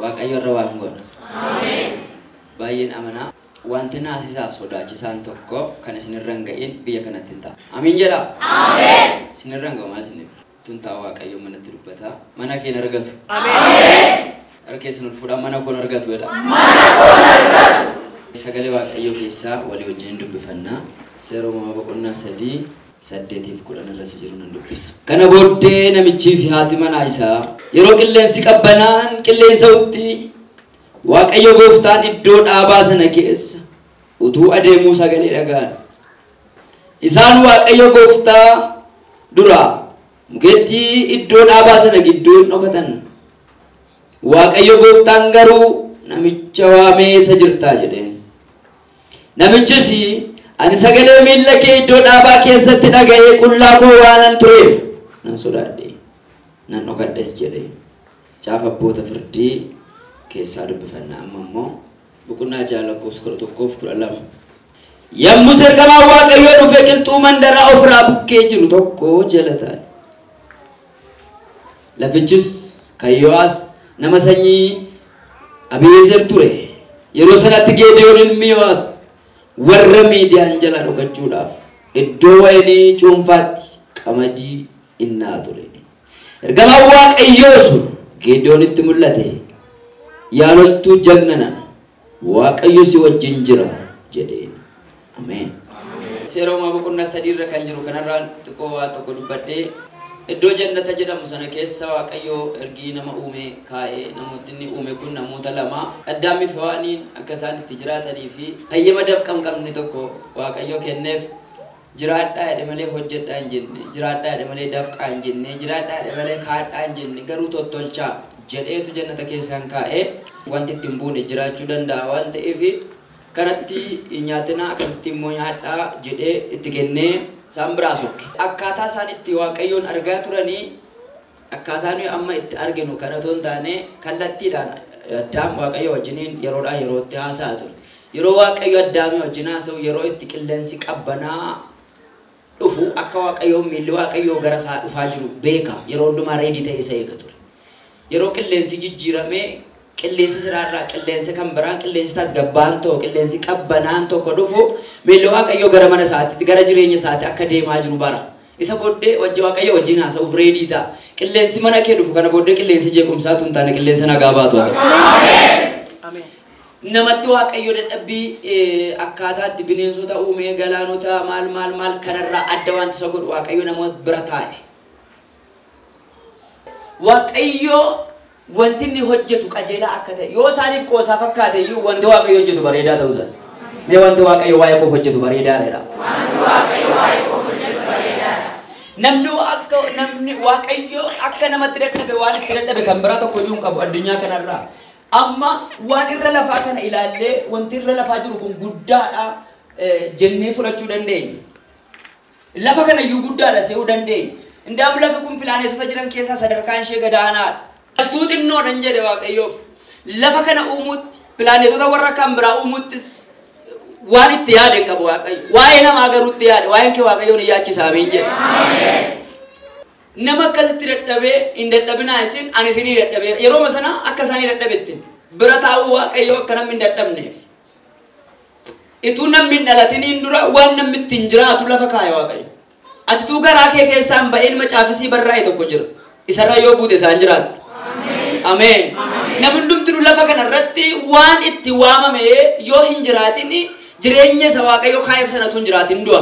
Waaqayyo irra waan godha. Ameen. Baay'een amanaa. Wanti naasisaaf sodaachisaan tokko kan isinirra hin ga'in biyya kanatti hin ta'a. Amiin jedhaa. Ameen. Isinirra hin ga'u maal isin tun ta'a Waaqayyo manatti dubbata. Mana kee hin argatu. Ameen. Harka keessan ol fuudhaa mana koo hin argatu jedha. Mana koo hin argatu. Sagalee Waaqayyoo keessaa walii wajjin dubbifannaa. Seera uumamaa boqonnaa 3 8-10 irra jiru nan dubbisa. Kana booddee namichii fi haati manaa isaa yeroo qilleensi qabbanaan qilleensa'utti Waaqayyo gooftaan iddoo dhaabaa sana keessa utuu adeemuu sagalee dhaga'an. Isaan Waaqayyo gooftaa duraa mukeettii iddoo dhaabaa sana gidduun dhokatan. Waaqayyo gooftaan garuu namicha waamee eessa jirtaa jedheen. Namichis ani sagalee miilla kee iddoo dhaabaa keessatti dhaga'ee qullaa koo waanan tureef nan sodaadhe nan dhokadhes jedhe. Caafa abboota firdii keessaa dubbifanna. Amma immoo boqonnaa 6 lakkoofsa 11-12. Yommus ergamaan Waaqayyoo dhufee qilxuu mandaraa ofirraa bukkee jiru tokko jala taa'e. Lafichis kan Yo'aas nama sanyii Abiyezer ture. Yeroo sanatti Geediyoon ilmi Yo'aas warra Miidiyaan jala dhokachuudhaaf iddoo wayinii cuunfaatti qamadii innaa ture. Ergamaan Waaqayyoo sun Geediyoonitti mul'ate. Yaa loltuu jagna nana, Waaqayyo si wajjin jira jedheen. Ameen. Seera uumamaa boqonnaa 3 irra kan jiru kanarraan xiqqoo waa tokko dubbadhee iddoo jannata jedhamu sana keessa Waaqayyo ergii nama uume kaa'ee namootni inni uume kun namoota lama Addaamii fi Hewaaniin akka isaan itti jiraatanii fi hayyama dafqa hin qabne tokko Waaqayyo kenneef. Jiraadhaa jedhe malee hojjedhaa hin jenne, jiraadhaa jedhe malee dafqaa hin jenne, jiraadhaa jedhe malee kaadhaa hin jenne, garuu tottolchaa jedheetu jannata keessaan kaa'ee wanti itti hin buune jiraachuu danda'a waan ta'eef kanatti hin nyaatinaa kanatti immoo nyaadhaa jedhee itti kennee isaan biraa sokke. Akkaataa isaan itti Waaqayyoon argaa turanii akkaataa nuyi amma itti arginu kana otoo hin taane kallattiidhaan Addaam Waaqayyo wajjiniin yeroodhaa yerootti haasa'a ture. Yeroo Waaqayyo Addaamii wajjin haasa'u yeroo itti qilleensi qabbanaa dhufu akka Waaqayyoo miilli Waaqayyoo gara isaa dhufaa jiru beeka. Yeroo hundumaa reedii ta'ee isa eega ture. Yeroo qilleensi jijjiiramee qilleensa siraarraa qilleensa kan biraan qilleensi tasgabbaan tokko qilleensi qabbanaan tokko dhufu miilli Waaqayyoo gara mana isaatiitti gara jireenya isaatti akka deemaa jiru bara. Isa booddee wajji Waaqayyo wajjin haasa'uuf reedii ta'a. Qilleensi mana kee dhufu kana booddee qilleensi jeequmsaatu hin taane qilleensa nagaa baatu haa ta'u. Namatti Waaqayyo dadhabbii akkaataa itti bineensota uumee galaanota maal maal maal kanarraa adda wanti isa godhu Waaqayyo nama bira taa'e. Waaqayyo wanti inni hojjetu qajeelaa akka ta'e yoo isaaniif qoosaa fakkaate iyyuu wanti Waaqayyo hojjetu bareedaa ta'uu isaa. Mee wanti Waaqayyo waa'ee koof hojjetu bareedaadha. Wanti Waaqayyo waa'ee koof hojjetu bareedaadha. Namni Waaqayyo akka namatti dadhabe waan itti dadhabe kan biraa tokko iyyuu hin qabu addunyaa kanarraa. Amma waan irra lafaa kana ilaallee wanti irra lafaa jiru kun guddaadha jennee fudhachuu dandeenya. Lafa kana iyyuu guddaadha se'uu dandeenya. Indaam lafi kun pilaaneetota jiran keessaa sadarkaan ishee gad aanaadha. Laftuu xinnoodha hin jedhe Waaqayyoof. Lafa kana uumuutti pilaaneetota warra kan biraa uumuuttis waan itti yaade hin qabu Waaqayyo. Waa'ee namaa garuu itti yaade. Waa'een kee Waaqayyoon hin yaachisa amiin jedhe. Nama akkasitti dadhabee hin dadhabinaa isin ani isinii dadhabeera. Yeroo sana akka isaanii dadhabetti bira taa'uu Waaqayyoo akka namni hin dadhabneef. Ituu namni hin dhalatiniin dura waan namni ittiin jiraatu lafa kaa'e Waaqayyo. Ati tuu garaa kee keessaan ba'een macaafisii barraa'e tokko jira. Isarra yoo buute isaan jiraatta. Ameen. Namni hundumtuu lafa kanarratti waan itti waamame yoo hin jiraatin jireenya isa Waaqayyo kaa'eef sanatu hin jiraatin du'a.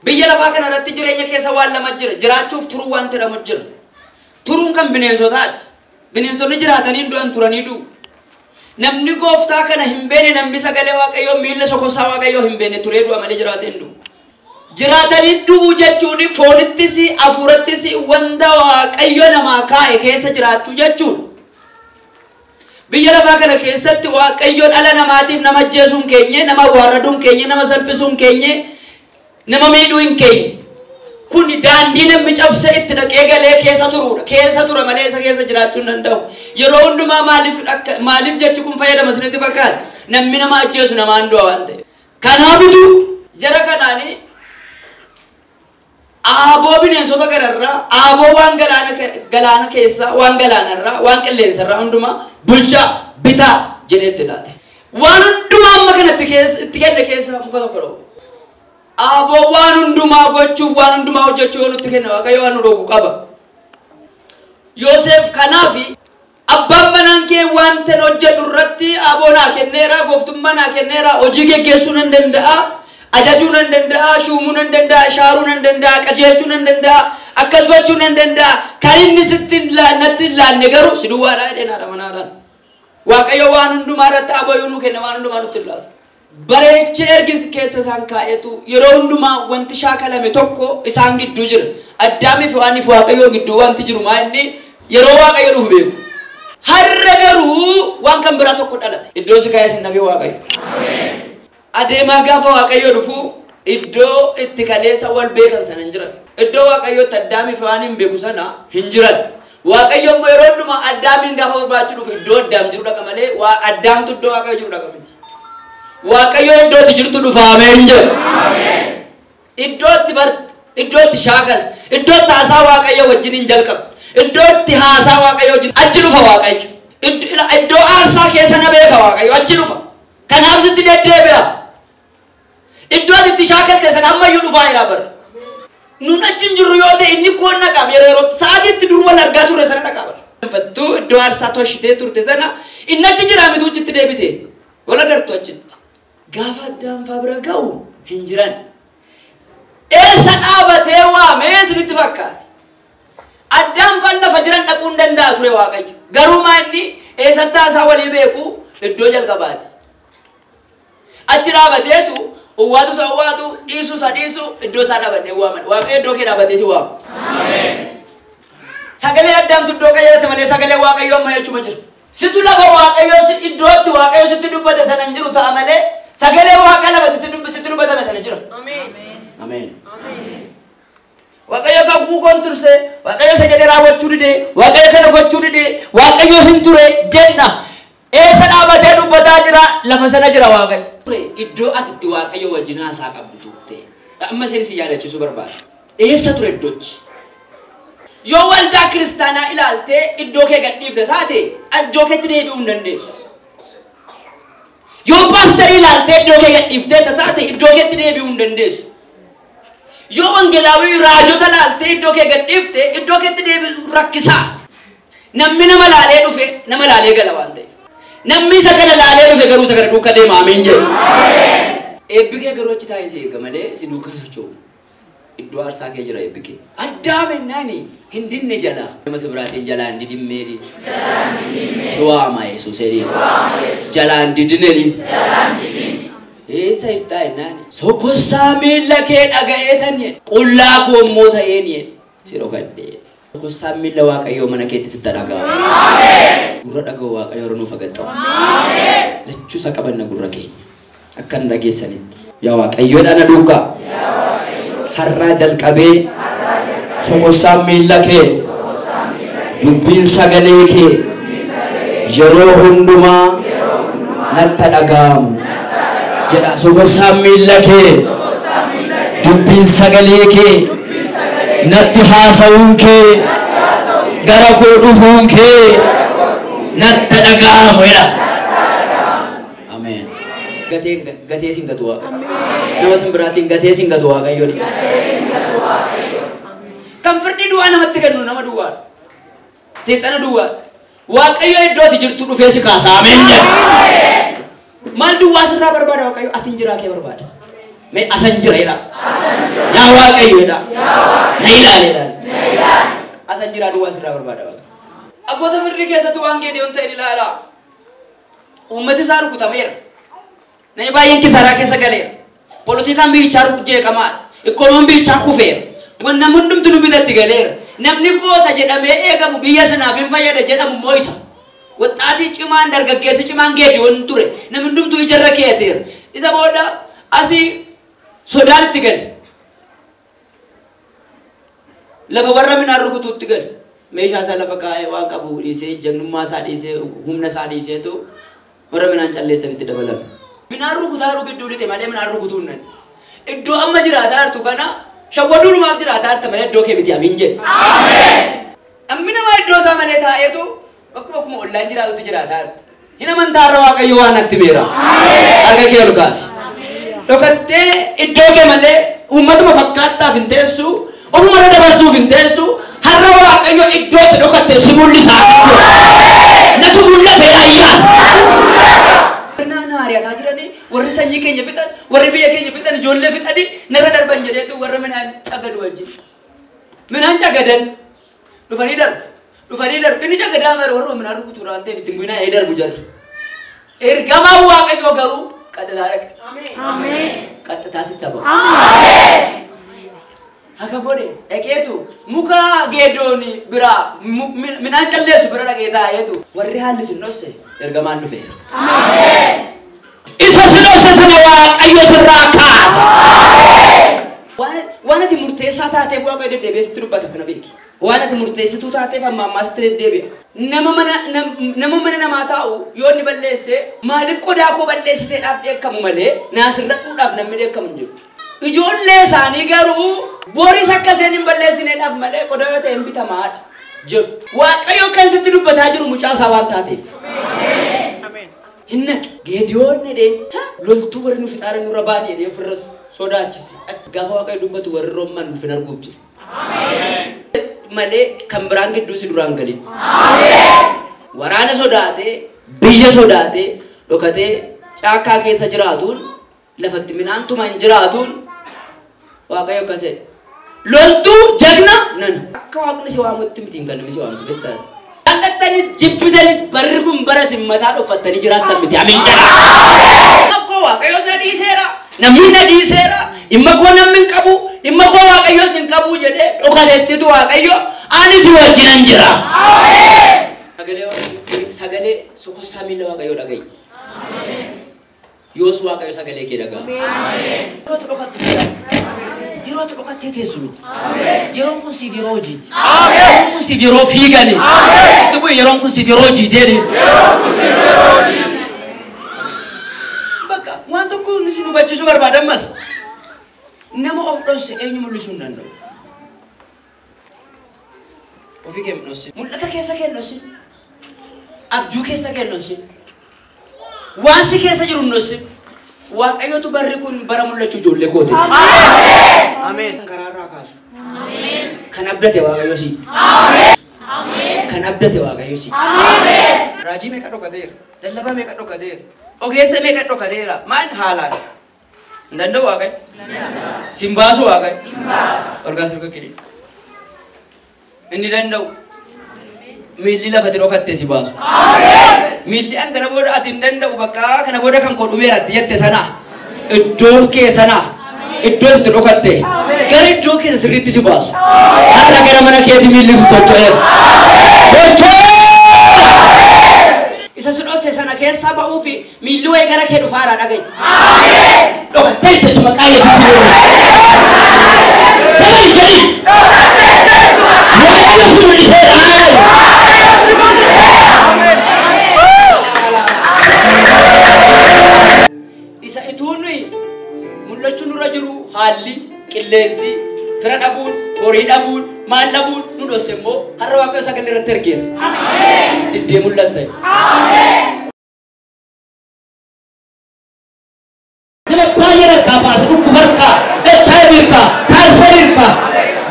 Biyya lafaa kanarratti jireenya keessa waan lama jira. Jiraachuuf turuu waan jedhamu jira. Turuun kan bineensotaati. Bineensonni jiraatanii du'an turanii du'u. Namni gooftaa kana hin beekne namni sagalee Waaqayyoo miilla sokosaa Waaqayyoo hin beekne turee du'a malee jiraatee hin du'u. Jiraatanii du'uu jechuun foonittis hafuurattis wanta Waaqayyo namaa kaa'e keessa jiraachuu jechuudha. Biyya lafaa kana keessatti Waaqayyo dhala namaatiif nama ajjeesuu hin keenye, nama waarraduu hin keenye, nama salphisuu hin keenye, nama miidhuu hin keenye. Kun daandii namni cabsee itti dhaqee galee keessa turuudha. Keessa tura malee isa keessa jiraachuu hin danda'u. Yeroo hundumaa maaliif jechi kun fayyadama isinitti fakkaata? Namni nama ajjeesu namaan du'a waan ta'eef. Kanaafitu jara kanaanii Aaboo bineensota gararraa, aaboo waan galaana keessaa, waan galaanarraa, waan qilleensarraa hundumaa bulchaa bitaa jedhee itti laate. Waan hundumaa amma kanatti itti kenne keessaa muka tokko dhoobu. Aaboo waan hundumaa gochuuf waan hundumaa hojjechuu yoo nutti kenne Waaqayyo waan nu dhoobu qaba. Yoosef kanaafi abbaan manaan kee wanta hojjedhu irratti aaboo naa kenneera, gooftummaa naa kenneera, hojii geggeessuu nan danda'a, ajajuu nan danda'a, shuumuu nan danda'a, shaaruu nan danda'a, qajeelchuu nan danda'a, akkas gochuu nan danda'a. Kan inni sitti natti hin laanne garuu si duwwaadhaa jedheen haadha manaadhaan. Waaqayyo waan hundumaa irratti aaboo yoo nuu kenne waan hundumaa nutti hin laatu. Bareechee ergis keessa isaan kaa'etu yeroo hundumaa wanti shaakalame tokko isaan gidduu jira. Addaamiif Hewaaniif Waaqayyoon gidduu wanti jiru maa inni yeroo Waaqayyo dhufu beeku. Har'a garuu waan kan biraa tokko dhalate. Iddoo si kaa'ee sin dhabee Waaqayyo. Adeemaa gaafa Waaqayyo dhufu iddoo itti kaleessa wal beekan sana hin jiran. Iddoo Waaqayyootti Addaamiif Hewaaniin beeku sana hin jiran. Waaqayyo immoo yeroo hundumaa Addaamiin gaafa barbaachuu dhufu iddoo Addaam jiru dhaqa malee Addaamtu iddoo Waaqayyo jiru dhaqa miti. Waaqayyo iddootti jirtu dhufa ameen jedhu. Iddootti barte, iddootti shaakal, iddootti haasaa Waaqayyo wajjin hin jalqabu. Iddootti haasaa Waaqayyo wajjin achi dhufa Waaqayyo. Iddoo aarsaa keessa na beeka Waaqayyo achi dhufa. Kanaaf sitti deddeebi'a. Iddoo itti shaakalte sana ammayyuu dhufaa jira bara. Nun achi hin jirru yoo ta'e inni koon dhaqaam yeroo yerootti sa'aatii itti dur wal argaa turre sana dhaqaa bara. Fattuu iddoo aarsaa toshitee turte sana inni achi jira miti achitti deebite. Wal agartu achitti. Gaafa Addaam fa'aa bira ga'u hin jiran. Eessa dhaabatee waamee isinitti fakkaate? Addaam fa'aa lafa jiran dhaquu hin danda'a ture Waaqayyo. Garuu maa inni eessatti haasaa walii beeku iddoo jalqabaati. Achi dhaabateetu uwwaatu isa uwwaatu dhiisu isa dhiisu iddoo isaa dhaabannee waaman. Waaqayyo iddoo kee dhaabatee si waama. Sagalee Addaamtu iddoo qayyarate malee sagalee Waaqayyoo amma jechuma jira. Situ lafa Waaqayyoo iddootti Waaqayyo sitti dubbate sana hin jiru ta'a malee sagalee Waaqa lafatti sitti dubbatame sana jira. Ameen. Waaqayyo kakuu koon turse, Waaqayyo isa jedhee raawwachuu dide, Waaqayyo kana gochuu dide, Waaqayyo hin ture jenna. Eessa dhaabatee dubbataa jira? Lafa sana jira Waaqayyo. Iddoo ati itti Waaqayyo wajjin haasaa qabdu turte. Amma isheen si yaadachiisuu barbaada. Eessa ture iddoochi? Yoo waldaa kiristaanaa ilaaltee iddoo kee gadhiifte taate iddoo keetti deebi'uu hin dandeessu. Yoo paasterii ilaaltee iddoo kee gadhiiftee taate iddoo keetti deebi'uu hin dandeessu. Yoo wangeelaawii raajota ilaaltee iddoo kee gadhiifte iddoo keetti deebi'u rakkisaa. Namni nama laalee dhufe nama laalee gala waan ta'eef. Namni isa kana laalee dhufe garuu isa kana duukaa deema ameen jedhu. Eebbi kee garuu achi taa'ee si eega malee si duukaa socho'u. Iddoo aarsaa kee jira eebbi kee. Addaam ennaani hin dinne jalaa. Nama si biraatiin jalaan didimmeedhi. Si waama Yesuus jedhi. Jalaan didinedhi. Eessa jirtaa ennaani? Sokossaa miilla kee dhaga'eetan jedhe. Qullaa koo immoo ta'een jedhe. Si dhokadhe. Sokossaan miilla Waaqayyoo mana keetti sitti dhaga'ama. Gurra dhaga'u Waaqayyoo yeroo nuuf agaxxamu. Lachuusa qabanna gurra keenya. Akka nu dhageessanitti. Yaa Waaqayyoo dhana duukaa. Har'aa jalqabee sokossaan miilla kee dubbiin sagalee kee yeroo hundumaa natti dhaga'amu jedha. Sokossaan miilla kee dubbiin sagalee kee natti haasa'uun kee gara koo dhufuun kee natti dhaga'amu jedha. Ameen. Gatee sin gatu Waaqayyo. Nama sin biraatiin gatee sin gatu Waaqayyo. Kan firdi du'aa namatti kennu nama duwwaadha. Seexana duwwaadha. Waaqayyo iddoo ati jirtu dhufee si kaasa. Ameen jedha. Maal duwwaa sirraa barbaada Waaqayyo? Asin jiraa kee barbaada. Mee asan jira jedha. Yaa Waaqayyo jedha. Na ilaali jedha. Asan jiraa duwwaa sirraa barbaada Waaqayyo. Abboota firdii keessattuu waan Geediyoon ta'e ilaalaa. Uummati isaa rukutameera. Namni baay'een kisaaraa keessa galeera. Poolitikaan biyyichaa jeeqamaadha. Ikoonomiin biyyichaa kufeera. Namni hundumtu nu bitatti galeera. Namni goota jedhamee eegamu biyya sanaaf hin fayyada jedhamu immoo isa. Waxaatii cimaan dargaggeessi cimaan Geediyoon ture. Namni hundumtuu ijarra keeyateera. Isa booda asii sodaan itti gale. Lafa warra midhaan rukutuutti gale. Meeshaa isaa lafa kaa'ee waan qabu dhiisee jagnummaa isaa dhiisee humna isaa dhiiseetu warra midhaan calleessanitti dabalame. Midhaan rukutaa jiru gidduu lixe malee midhaan rukutuu hin danda'u. Iddoo amma jiraataa jirtu kana Shawwaduunumaaf jiraataa jirta malee iddoo kee miti amiin jedhe. Namni namaa iddoo isaa malee taa'eetu bakkuma ollaan jiraatutti jiraataa jirta. Hin amantaarra Waaqayyo waan natti meera. Harka kee ol kaasi. Dhokattee iddoo kee malee uummatuma fakkaattaaf hin teessu, ofuma irra dabarsuuf hin teessu, har'a Waaqayyo iddootti dhokatte si mul'isa. Natu mul'ateera ayyaa. Naannoo ari'ataa jiranii warri sanyii keenya fixan, warri biyya keenya fixan, ijoollee fixanii narra darban jedheetu warra midhaan cagadu wajjin. Midhaan cagadan dhufanii darbu. Dhufanii darbu. Inni cagadaa mara warra midhaan rukutu waan ta'eef ittiin bu'inaa ee darbu jarri. Ergamaan Waaqayyoo garuu qaxxitaa dhaqa. Qaxxitaa sitti hafa. Akka godhe dhaqeetu muka Geedoon biraa midhaan calleessu bira dhaqee taa'eetu warri haalli sin dhosse ergamaan dhufe. Isa si dhosse sana Waaqayyo sirraa kaasa. Waan ati murteessaa taateef Waaqayyo deddeebi'ee sitti dubbata kana beeki. Waan ati murteessituu taateef amma ammaa sitti deddeebi'a. Nama mana namaa taa'u yoo inni balleesse maaliif qodaa koo balleessiteedhaaf dheekkamu malee naasirradhuudhaaf namni dheekkamu hin jiru. Ijoollee isaanii garuu boris akka isheen hin balleessineedhaaf malee qodaa yoo ta'e hin bitamaadha jedhu. Waaqayyo kan sitti dubbataa jiru mucaa isaa waan taateef. Hin naqe. Geediyoon jedheen loltuu warri nu fixaaran nurra baanii jedhee ofirra sodaachise. Gaafa Waaqayyo dubbatu warri roomman ulfin arguuf jiru. Malee kan biraan gidduu si duraan galin. Waraana sodaatee, biyya sodaatee, dhokatee caakkaa keessa jiraatuun lafatti midhaan tuman jiraatuun Waaqayyo akkas jedhe. Loltuu jagna nana. Akka Waaqni si waamutti miti kan namni si waamutu beektaa. Jaallattanis jibbitanis barri kun bara isin mataa dhoffattanii jiraattan miti amiin jedha. Akkoo Waaqayyo na dhiiseera, namni na dhiiseera, dhimma koo namni hin qabu, dhimma koo Waaqayyo hin qabu jedhee dhokateettitu Waaqayyo ani si wajjinan jira. Sagalee sokossaa miila Waaqayyoo dhaga'i. Yoos Waaqayyo sagalee kee dhaga'a. Yeroo dhokattu yeroo dhokattee teessu miti. Yeroon kun siif yeroo hojiiti. Yeroon kun siif yeroo fiigani. Itti bu'i yeroon kun siif yeroo hojiiti jedhi. Bakka waan tokko isin hubachiisuu barbaada ammas. Nama of dhosse eenyu mul'isuu hin danda'u. Ofii kee hin dhossin. Mul'ata keessa kee hin dhossin. Abjuu keessa kee hin dhossin. Waan si keessa jiru hin dhossin. Waaqayyotu barri kun bara mul'achuu ijoollee kooti. Ameen. Karaarraa kaasu. Kan abdate Waaqayyo si. Kan abdate Waaqayyo si. Raajii meeqa dhokateera? Lallabaa meeqa dhokateera? Ogeessa meeqa dhokateera? Maal haalaan? Hin danda'u Waaqayyo? Sin baasu Waaqayyo? Olgaa sirka kee. Inni danda'u. Miilli lafatti dhokattee si baasu. Miilli an kana booda ati hin danda'u bakka kana booda kan koo dhumeera ati jette sana iddoo kee sana iddoo itti dhokatte gara iddoo keessa sirriitti si baasu. Har'a gara mana keetti miilli sun socho'eera. Socho'eera! Isa si dhosse sana keessaa ba'uu fi miilli wayii gara kee dhufaaraa dhaga'i. Dhokattee teessu maqaa Yesuusiin. Sabani jedhi. Waaqayyo si mul'iseera. Isa ituu nuyi mul'achuu nurra jiru haalli, qilleensi, fira dhabuun, horii dhabuun, maal dhabuun nu dhosse immoo har'a Waaqayyo sagalee irratti ergeera. Diddee mul'atta. Nama baay'ee harkaa baase dhukkuba harkaa, HIV harkaa, kaansarii harkaa,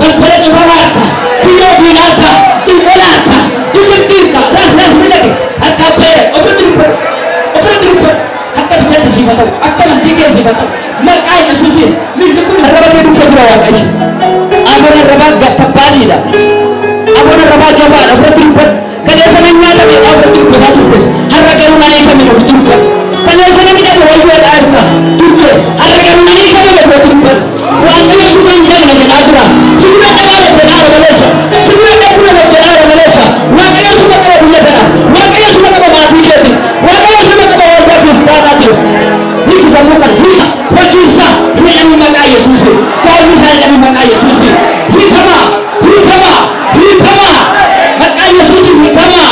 balbala cufamaa harkaa, kiyyoo diinaa harkaa, xinqola harkaa, dikirtii harkaa, raas raas mil'ate harkaa baay'ee ofirratti dubbadhu, ofirratti dubbadhu. Akka bitatti siif haa ta'u, akka amantii kee siif haa ta'u, maqaa Yesuusiin miilli kun arraba kee duukaa jira Waaqayyo. Aboon arrabaa kabbaaniidha. Aboon arrabaa jabaadha ofirratti dubbadhu. Kaleessa nan nyaatameedha ofirratti dubbataa turte. Har'a garuu nan eegameen ofitti dubbadhu. Kaleessa namni dhabe wayyoodha harka turte. Har'a garuu nan eegameen ofirratti dubbadhu. Waaqayyo suma hin jenne jedhaa jira. Si dura dhabaa jedhaa maleessa. Si dura dhabuu jedhaa maleessa. Waaqayyo suma qaba biyya kana. Waaqayyo suma qaba maatii keetti. Waaqayyo suma qaba waldaa kiristaanaati. Hiiki sammuu kana hiika. Hojii isaa hidhami maqaa Yesuusiin. Gaa'illi isaa hidhami maqaa Yesuusiin. Hiikamaa! Hiikamaa! Hiikamaa! Maqaa Yesuusiin hiikamaa!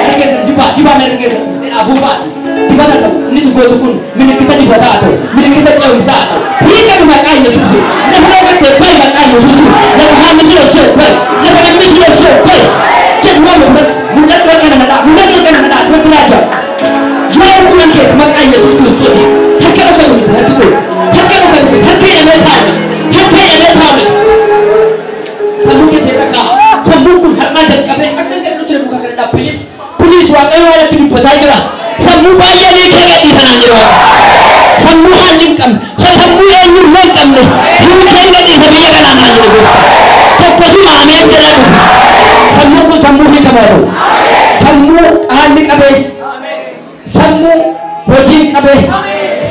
Harkeessa dibaa dibaa mee harkeessa afuufaati. Dibata ta'u inni tokko kun milikkita dibataa ta'u milikkita ce'umsaa ta'u hiikami maqaa Yesuusiin. Lafa dhokattee bahi maqaa gadhiisaa jira. Sammuu baay'ee hiikee gadhiisanaan jira Waaqa. Sammuu haalli hin qabne, sammuu eenyummaa hin qabne hiikeen gadhiisa biyya kanaan naan jedhe gooftaan. Tokko suma ameen jedhaa dhufu. Sammuun kun sammuu hiikamaa ta'u. Sammuu haalli qabee, sammuu hojiin qabee,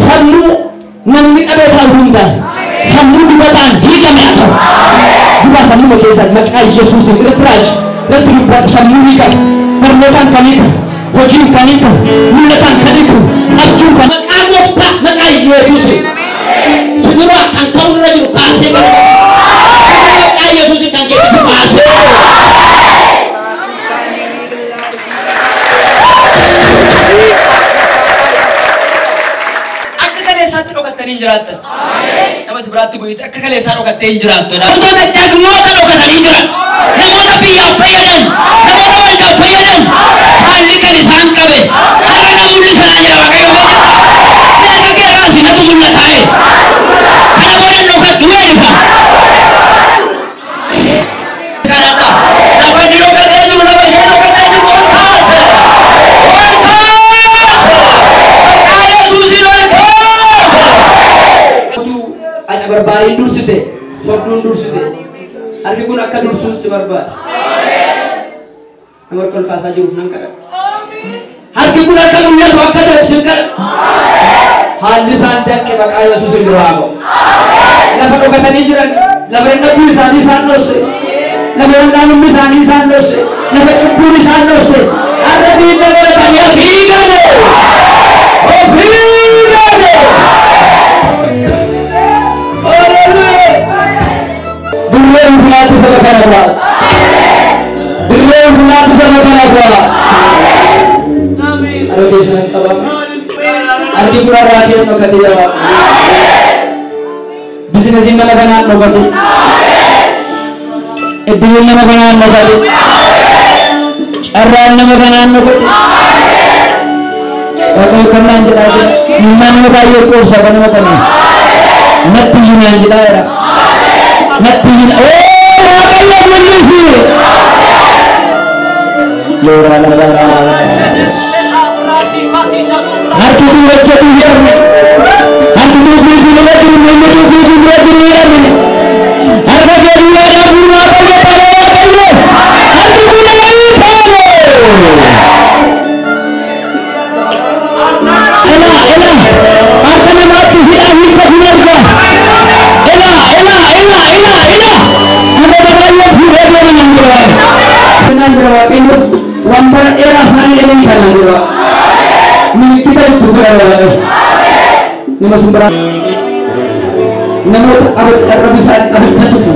sammuu namni qabee taa'u hundaan sammuu dibataan hiikame haa ta'u. Dubaa sammuma keessan maqaa Yesuusiin irratti raaji, irratti dubbadhu. Sammuu hiikame, barnootaan kan hiikamu, hojiin kan hiikamu, mul'ataan kan hiikamu, abjuun kan maqaa gooftaa maqaa Yesuusiin. Si dura kan ka'u irra jiru kaasee gara maqaa Yesuusiin kan keessatti baasee. Akka kaleessaatti dhokattanii hin jiraattan. Nama si biraatti bu'iitti akka kaleessaa dhokattee hin jiraattu. Namoota jagnoota dhokatanii jiran, namoota biyyaaf fayyadan, namoota waldaaf fayyadan, haalli kan isaan qabe har'a na mul'isanaa jira Waaqayyo beekata. Harka kee irraa si natu mul'ataa'e. Kana booda dhokadhu jedhika. Kanadha. Lafa inni dhokatee jiru, lafa ishee dhokatee jiru ol kaase. Ol kaase. Maqaa Yesuusiin ol kaase. Aca barbaadeen dursite, sobduun dursite. Harki kun akka dursuun si barbaada. Nama harka ol kaasaa jiruuf nan kadhadha. Harki kun akka mul'atu akka ta'uuf sin kadhadha. Haalli isaan danqe maqaa Yesuusiin duraa ba'u. Lafa dhokatanii jiran, lafa dadhabbii isaanii isaan dhosse, lafa wallaalummi isaanii isaan dhosse, lafa cubbuun isaan dhosse, har'a diinna godhatanii ofii gane. Ofii gane. Haleluuyaa. Dirree ulfinaatti saba kana baasa. Dirree ulfinaatti saba kana baasa. Harka keessan qabaa. Harki kun har'aa kee dhokatee jira. Bizinesiin nama kanaan dhokate. Iddileen nama kanaan dhokate. Carraan nama kanaan dhokate. Waaqayyo kan naan jedhaa jira. Ilmaan nama baay'ee qoorsa kan nama kanaan. Natti hinaan jedhaa jira. Natti hina. Oo Waaqayyo mul'isi. Loora la la la la. Harki kun hojjetu hidhamne. Harki kun fiiguu nama jiru, miilli kun fiiguu dura jiru hidhamne. Harka kee duwwaa dhaabuun Waaqayyo ta'ee Waaqayyo. Harki kun nama hiikaame. Ela ela harka namaatti hidhaa hiikkatu arga. Ela ela ela ela ela namoota baay'ee fuudhee deeman nan jira. Kanaan jira Waaqayyo waan bara dheeraa isaanii dhabanii kanaan jira. Milikkita itti godha Waaqayyo. Nama sun biraa namoota arraba isaanii abidda tufu.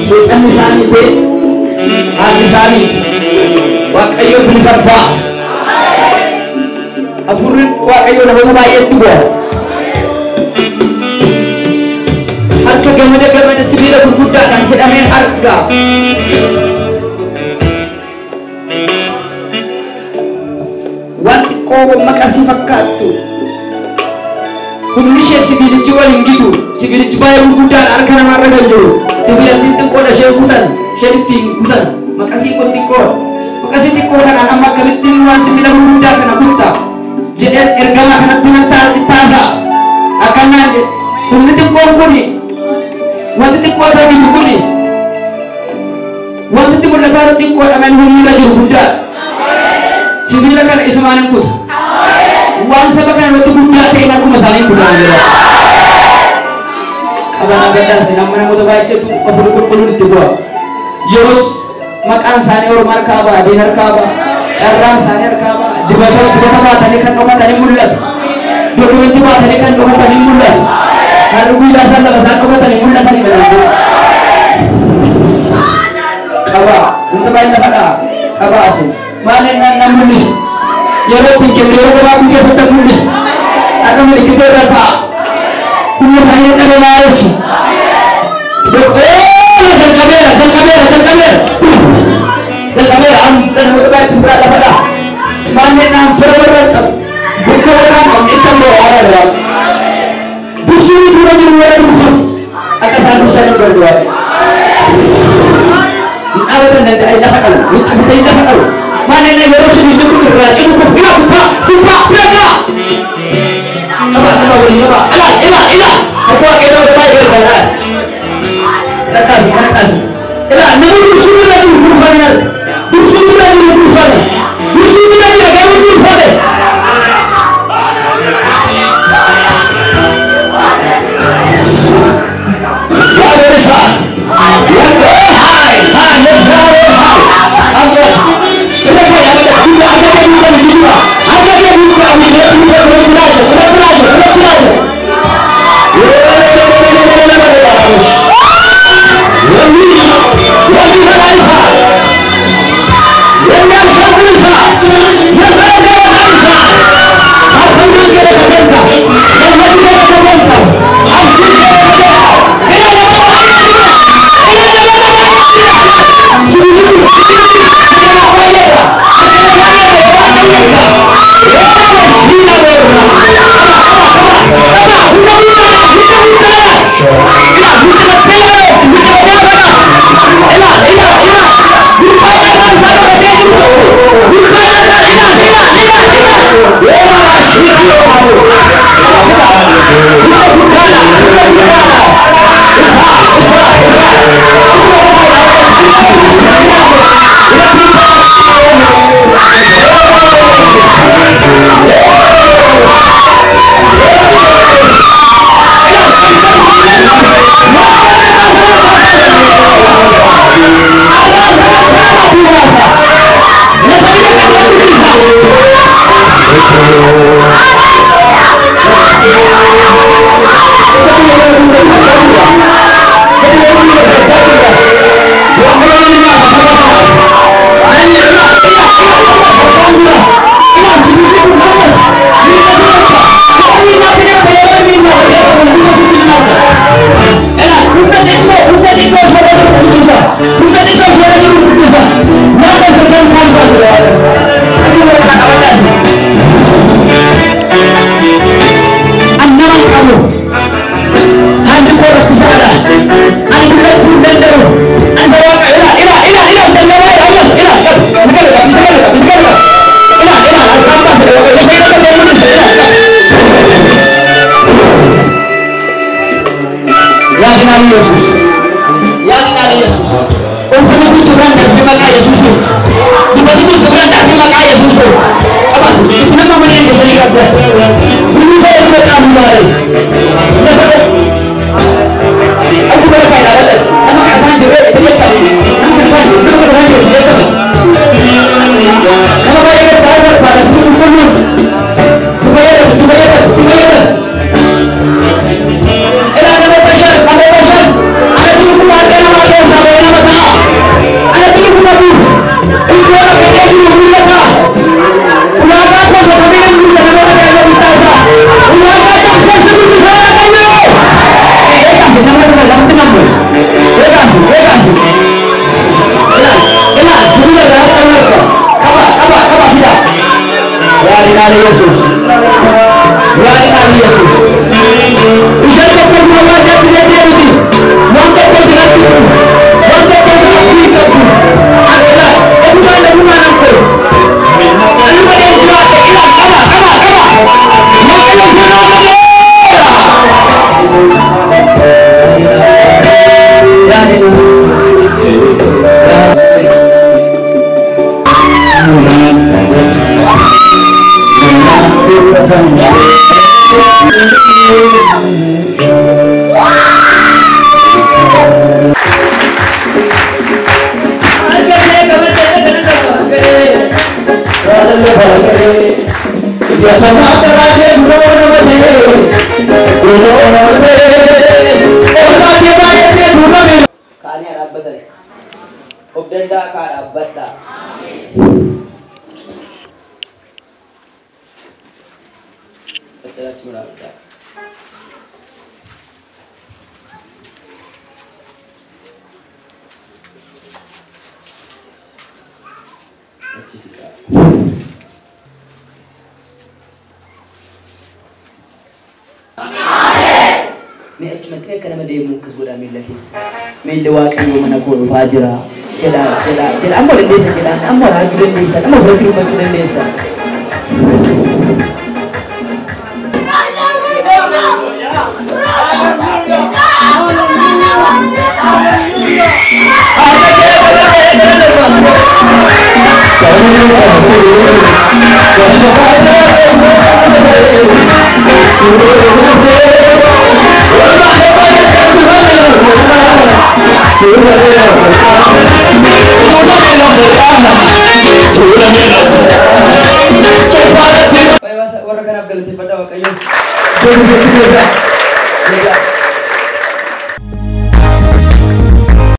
Seexanni isaanii ta'e haalli isaanii Waaqayyo bilisa baasa. Hafuurri Waaqayyo namoota baay'eetti bu'a. Harka gamada gamada sibiila gurguddaadhaan hidhameen arga. Waan xiqqoo maqasii fakkaattu. Humni ishee sibiilichi wal hin gitu. Sibiilichi baay'ee gurguddaan harka namaarra kan jiru. Sibiila xixiqqoodha isheen kutan. Isheen ittiin kutan. Maqasii kun xiqqoodha. Maqasii xiqqoo kanaan amma akkamittiin waan sibiila gurguddaa kana kutta jedheen ergamaa kanatti nan taasa'a. Akkanaan jedhe. Humni xiqqoon kuni wanti xiqqoo argitu kuni wanti itti mul'ataa jiru xiqqoodha malee humni irra jiru guddaadha. Sibiila kana isumaan hin kuta. Waan saba kana irratti guddaa ta'e harkuma isaanii hin kutan jedha. Qabanaa gaddaas amma namoota baay'eetu afur qulqulluun itti bu'a. Yeroos maqaan isaanii orma harkaa ba'a, diin harkaa ba'a, carraan isaanii harkaa ba'a, dibata dibata baatanii kan dhokatanii mul'atu. Dokumentii baatanii kan dhokatanii mul'atu. Kan guyyaa isaan lafa isaan dhokatanii mul'atanii dha. Qabaa, wanta baay'ee lafa dha'a, qabaa asin. Maal ennaan nan mul'isu. Yeroo ittiin kennu yeroo gabaabduu keessatti nan mul'isu. Har'a milikkitoo irra taa'a. Humna isaanii dadhabee maaressu. Jalqabeera, jalqabeera, jalqabeera. Jalqabeera, amma namoota baay'eetu biraa lafa dha'a. Maal ennaan fira warra hin qabu. Bukka warra hin qabne itti ammoo waan dha Waaqa. Dursuun dura jiru warra dursan. Akka isaan dursan hin godhu Waaqa. Hin dhaabatan danda'anii lafa dhabu. Huccufatanii lafa dhabu. Maal inni yeroo sibiilli kun irraa citu kun ila gubbaa gubbaa fudhadhaa. Qaba qaba waliin qaba. Ilaal ilaal ilaal. Harka Waaqayyoo baay'ee barbaada. Kadhadhaasi kadhadhaasi. Ilaal namni dursuu bira jiru durfame arga. Dursuu bira jiru durfame. Dursuu bira jira garuu durfame. እግዚአብሔር እሳት ኃይል ኃይል የእግዚአብሔር ኃይል አምላክ Jedha, jedha, jedha. Amma dandeessan jedha. Amma raajuu dandeessan. Amma ofirratti dubbachuu dandeessan. Harka kee galanne, galanne. Warra kanaaf galateeffadhaa Waaqayyoon. Deebisee deebi'a. Deebi'a.